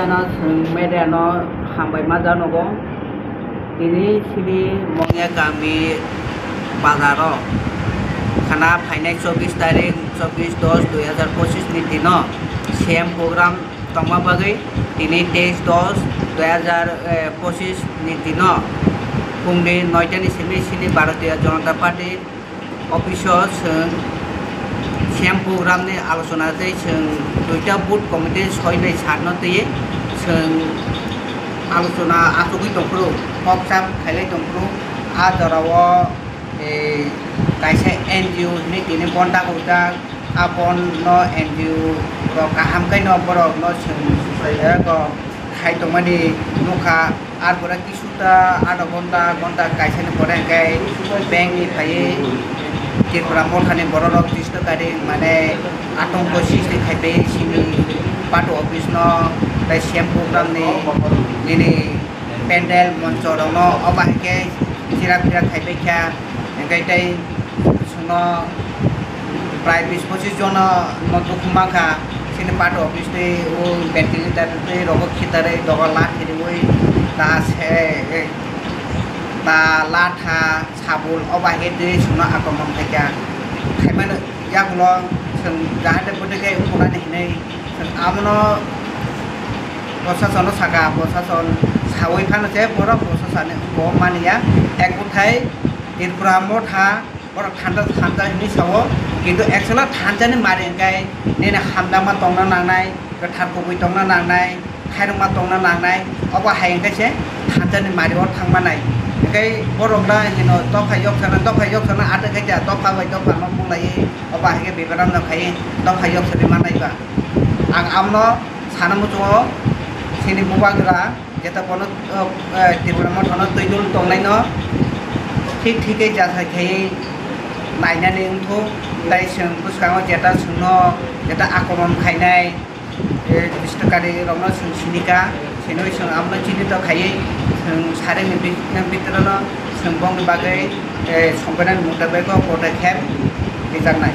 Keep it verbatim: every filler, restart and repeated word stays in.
Chwng media no hambai ma janogo. Tini chini Mongya kami bazaro khana phainai chobbish tarik, chobbish dos dui hazar pochis ni dino C M program tongma bagwi tini teis dos dui hazar pochis ni dino phungni noita ni simi chini Bharatiya Janata Party office o chwng C M program ni alochona tei chwng duita booth committee soi bai sat no twi chwng alochona achugwi tongphuru, kok chap khailai tongphuru. A jora o, eh, kaisa N G O hinwi tini bonta hojak, a bon no N G O rok kaham khe no borok no chwng, eh, kok khai tongmani nukha. Ar pore kisuta adha ghonta, ghonta kaisani pore hwnkhe bank ni phaiwi Tripura mothani bororok bish tarik mane atongko sristi khaiwi chini party office no tei C M program ni nini pandal moncho rokno obo hai khe chira phira khaibai kha, hwnkhe tei chwngno prai bish pochis jono no dukhu mankha. Chini party office tei o ventilator tei rogo khitarwi doga lathi riwi ta se, ta latha sabul obo hai khe twi chwngno akromon khaikha. Khaimano yagulo chwng jahate photo khe ukulani hinwi chwng abono prosasono saka, prosason sawi phano se borok prosasani bo maniya. Ek bwthai Tripura motha borok thanda thanda hinwi sao, kintu actually thanjani mari hwnkhe nini hamjakma tongna nangnai, kwthar kubui tongna nangnai, khairokma tongna nangnai, obo hai hwnkhe se thanjani mari o thangmanai. Hwnkhe borok da hino dopha yoksana, dopha yoksana atwkhe ja dopha bai dopha no bulaiwi obo hai khe bibaran no khai dopha yoksani manai ba. Ang amno sana muchungo chini bubagra jeta bono, eh, Tripura mothano twi dul tongnaino thik thik khe jasai khaiwi nainani wngthok, tei chwng bwskango jeta chwngno jeta akromon khainai, eh, dustukari rokno chwng sinika, sinwi chwng abono chinito khaiwi chwng sarikni bi-, bitorano chwng bongni bagwi, eh, songbainani mutabiko podokkhep rijaknai.